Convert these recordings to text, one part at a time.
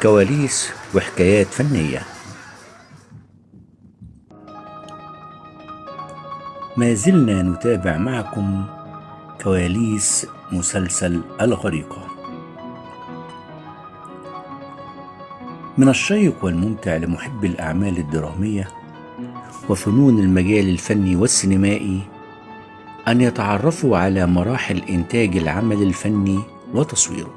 كواليس وحكايات فنية. ما زلنا نتابع معكم كواليس مسلسل الغريقة. من الشيق والممتع لمحبي الأعمال الدرامية وفنون المجال الفني والسينمائي أن يتعرفوا على مراحل إنتاج العمل الفني وتصويره،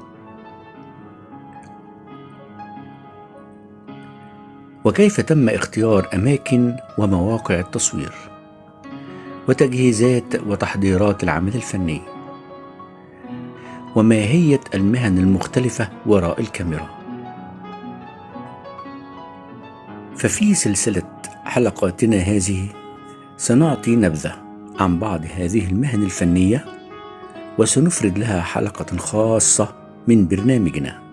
وكيف تم اختيار أماكن ومواقع التصوير وتجهيزات وتحضيرات العمل الفني، وماهية المهن المختلفة وراء الكاميرا. ففي سلسلة حلقاتنا هذه سنعطي نبذة عن بعض هذه المهن الفنية، وسنفرد لها حلقة خاصة من برنامجنا.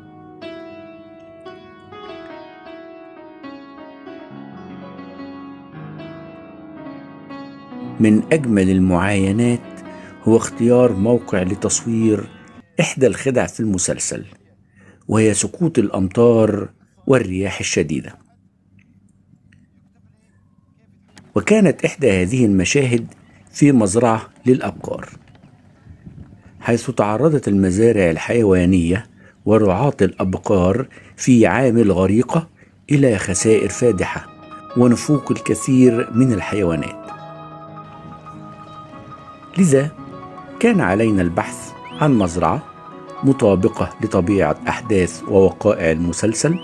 من أجمل المعاينات هو اختيار موقع لتصوير إحدى الخدع في المسلسل، وهي سقوط الأمطار والرياح الشديدة. وكانت إحدى هذه المشاهد في مزرعة للأبقار، حيث تعرضت المزارع الحيوانية ورعاة الأبقار في عام الغريقة إلى خسائر فادحة ونفوق الكثير من الحيوانات. لذا كان علينا البحث عن مزرعة مطابقة لطبيعة أحداث ووقائع المسلسل،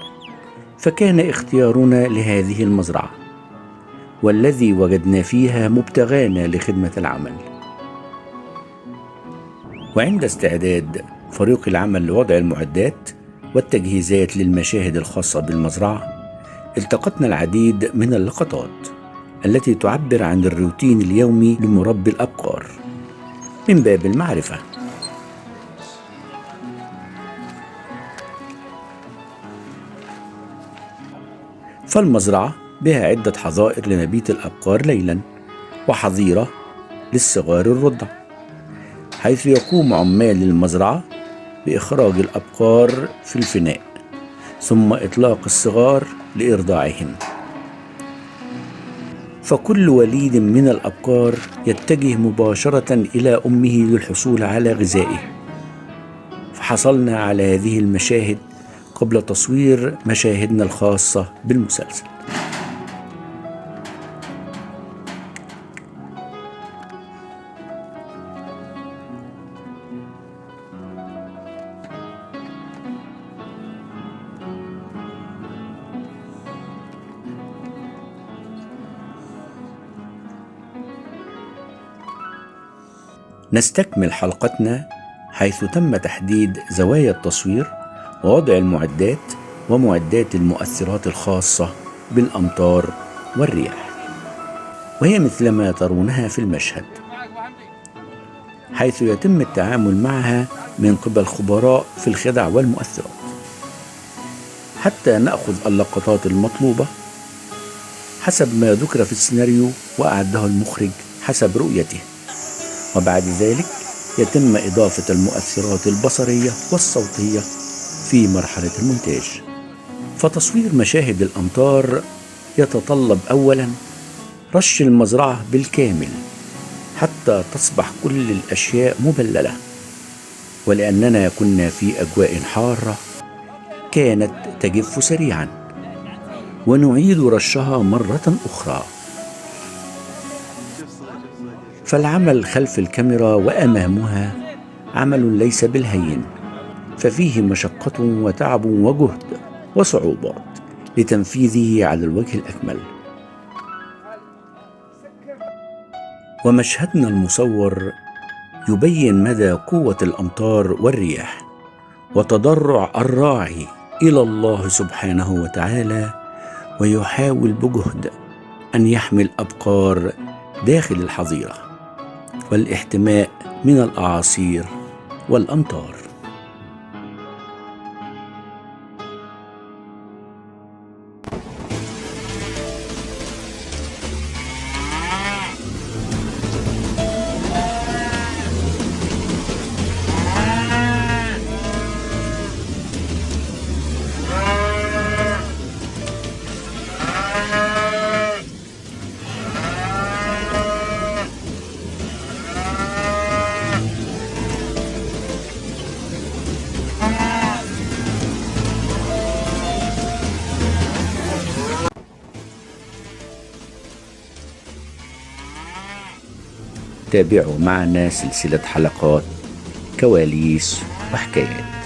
فكان اختيارنا لهذه المزرعة، والذي وجدنا فيها مبتغانا لخدمة العمل. وعند استعداد فريق العمل لوضع المعدات والتجهيزات للمشاهد الخاصة بالمزرعة، التقطنا العديد من اللقطات التي تعبر عن الروتين اليومي لمربي الأبقار من باب المعرفة. فالمزرعة بها عدة حظائر لمبيت الأبقار ليلا، وحظيرة للصغار الرضع، حيث يقوم عمال المزرعة بإخراج الأبقار في الفناء ثم إطلاق الصغار لإرضاعهم. فكل وليد من الأبقار يتجه مباشرة إلى أمه للحصول على غذائه. فحصلنا على هذه المشاهد قبل تصوير مشاهدنا الخاصة بالمسلسل. نستكمل حلقتنا حيث تم تحديد زوايا التصوير ووضع المعدات ومعدات المؤثرات الخاصة بالأمطار والرياح، وهي مثل ما ترونها في المشهد، حيث يتم التعامل معها من قبل خبراء في الخدع والمؤثرات حتى نأخذ اللقطات المطلوبة حسب ما ذكر في السيناريو وأعده المخرج حسب رؤيته. وبعد ذلك يتم إضافة المؤثرات البصرية والصوتية في مرحلة المونتاج. فتصوير مشاهد الأمطار يتطلب أولا رش المزرعة بالكامل حتى تصبح كل الأشياء مبللة، ولأننا كنا في أجواء حارة كانت تجف سريعا، ونعيد رشها مرة أخرى. فالعمل خلف الكاميرا وأمامها عمل ليس بالهين، ففيه مشقة وتعب وجهد وصعوبات لتنفيذه على الوجه الأكمل. ومشهدنا المصور يبين مدى قوة الأمطار والرياح وتضرع الراعي إلى الله سبحانه وتعالى، ويحاول بجهد أن يحمي الأبقار داخل الحظيرة والاحتماء من الأعاصير والأمطار. تابعوا معنا سلسلة حلقات كواليس وحكايات.